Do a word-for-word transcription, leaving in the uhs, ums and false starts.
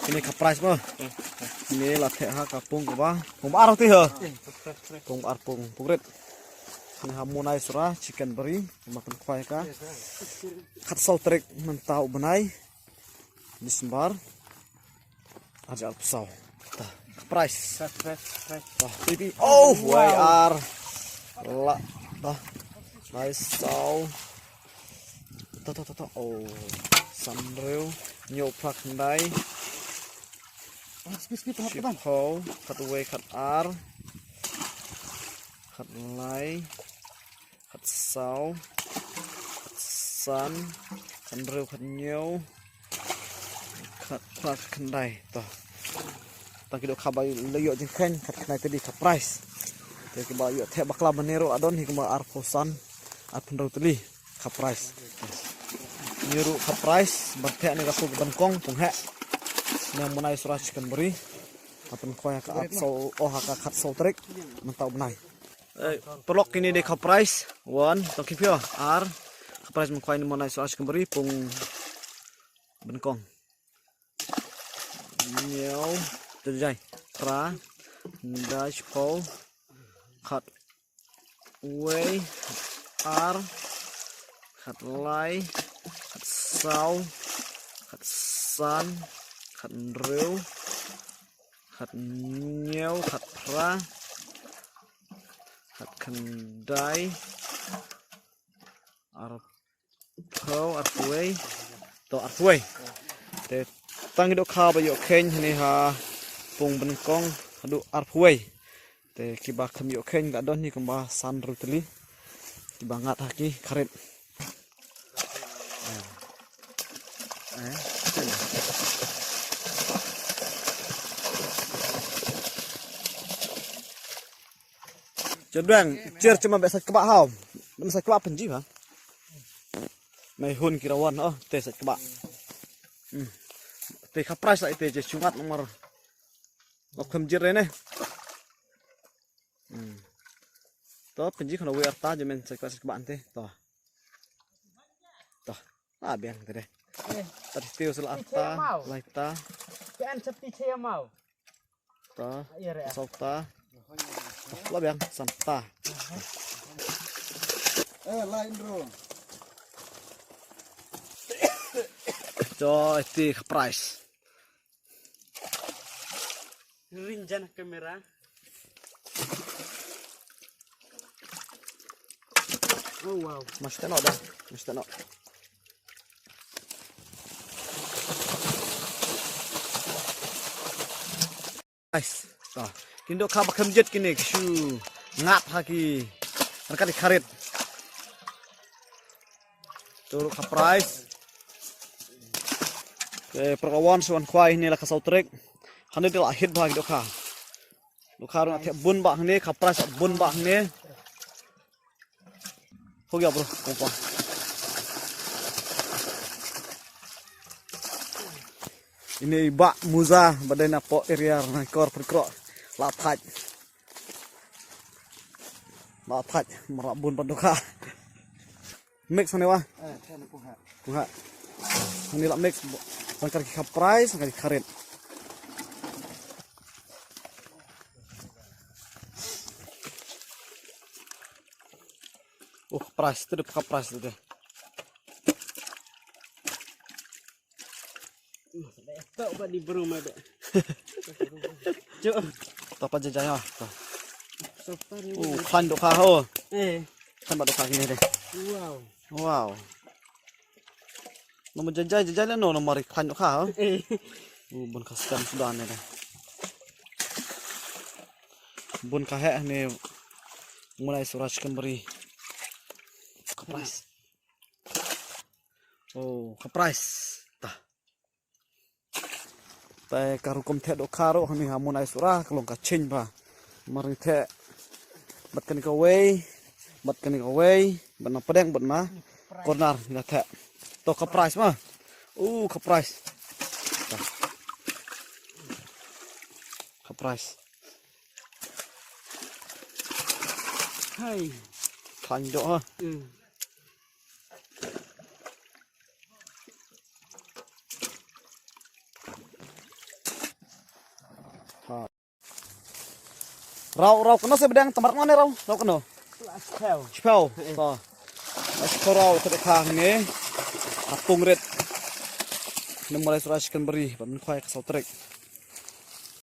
Kine ka prize mo. Kine la theh ha ka pung kaba, pung ba ar ti ha. Pung ba ar, pung, pung rit. Kine ha Munai Sura chicken bari, ma kan khwai ka. Khatsaw tarik mynta u bnai December. Ar hajar arphew saw. Ta, ka prize. Ta, ti ti. Oh, wai ar. La. Ta. Lai saw. Ta, ta, ta, ta. Oh. San hynriew. Hynñiew phra khyndai. Skip, skip, skip. Shiphew. Khatwei, khatar. Khatlai. Khatsaw, khatsan, khathynriew, khathynñiew, khatphra, khatkhyndai. To. Tang ki dohkha ba la ïoh jingkheiñ, khatkhyndai tylli ka prize. Te kiba ïoh theh bakla mynne ruh la don hi kumba arphew san, arphew hynriew tylli ka prize. Ngi ruh ka prize ban theh ne ka pung banyngkong, pung heh. Nang Munai Sura Chicken Bari. Ka pynkhwai ha ka arphew saw, oh, ha ka khatsaw tarik mynta u bnai. Eh, paralok, kine dei ka prize. One, tang ki phi, ar. Ka prize mynkhwai ne Munai Sura Chicken Bari, pung banyngkong. Hynñiew, jajai. Phra, khyndai, shiphew, khatwei, ar, khatlai, khatsaw, khatsan, khathynriew, khathynñiew, khatphra, khatkhyndai, arphew, arphew wei. To, arphew wei. Te tang ki dohkha ba ïoh kheiñ hangne ha pung banyngkong haduh arphew wei. Te kiba kham ïoh kheiñ ka don hi kumba san hynriew tylli. Kiba ngat ha ki kharit. Jadang, cher cuma bek sait kebak hau. Bek sait kebak penji ha. Mai hun kira wan, oh, te sait kebak. Hmm. Te ka prize lah ite je chungat nomor. Lok kem jir ne. Hmm. To penji khana wi arta je men sait kebak, sait kebak ante. To. To. Ah, biang te deh. Eh. Tadi tiu sel arta, laita. Kian sepi saya mau. Ta, iya, re. Saw ta. La biang, san ta. Eh, lain bro. To, iti ka prize. Rinjan kamera. Oh, wow. Mas tano dah, mas tano. Nice. To. Kin dohkha ba kham jit kine ki shu ngat ha ki ryngkat ki kharit. To ruh ka prize. Ke paralok wan shu wan khwai hangne la ka saw tarik. Hangne te la hit bha ki dohkha. Dohkha ruh nga thep bun bha hangne, ka prize bun bha hangne. Ho gya bro, pong pong. Ine i Bah Muza ba dei na poh area na kor Pyrkrok. La thait. La thait, marap bun pat dohkha. Mix hangne wa? Eh, kane pung ha. Pung ha. Hangne la mix, ryngkat ki ka prize, ryngkat ki kharit. Oh, ka prize, tu dei ka prize tu dei. To ba di bru ma de. Jo. To pa jajai ha. To. So pa ni. Oh, khlaiñ dohkha ho. Eh. Khlaiñ ba dohkha kine de. Wow. Wow. Namar jajai, jajai la no, namar khlaiñ dohkha ho. Eh. Oh, bun ka stem suda ne de. Bun ka heh ne. Mulai suraj kembali. Ka prize. Oh, ka prize. Ta. Te ka rukom theh dohkha ruh hangne ha Munai Sura ka long ka ching bha. Mar ngi theh bad kane kawei, bad kane kawei, bad na pdeng, bad na corner ngi la theh. To ka prize ma. Uh, ka prize. Ta. Ka prize. Hai. Khlaiñ doh ha. Hmm. Raw, raw kano se bdeng, tamar mane raw, raw kano. Chipau. Chipau. Raw. Chipau raw, tadi kang ne. Apung rit. Nang malai surah chicken beri, ba min khwai ka saw trik.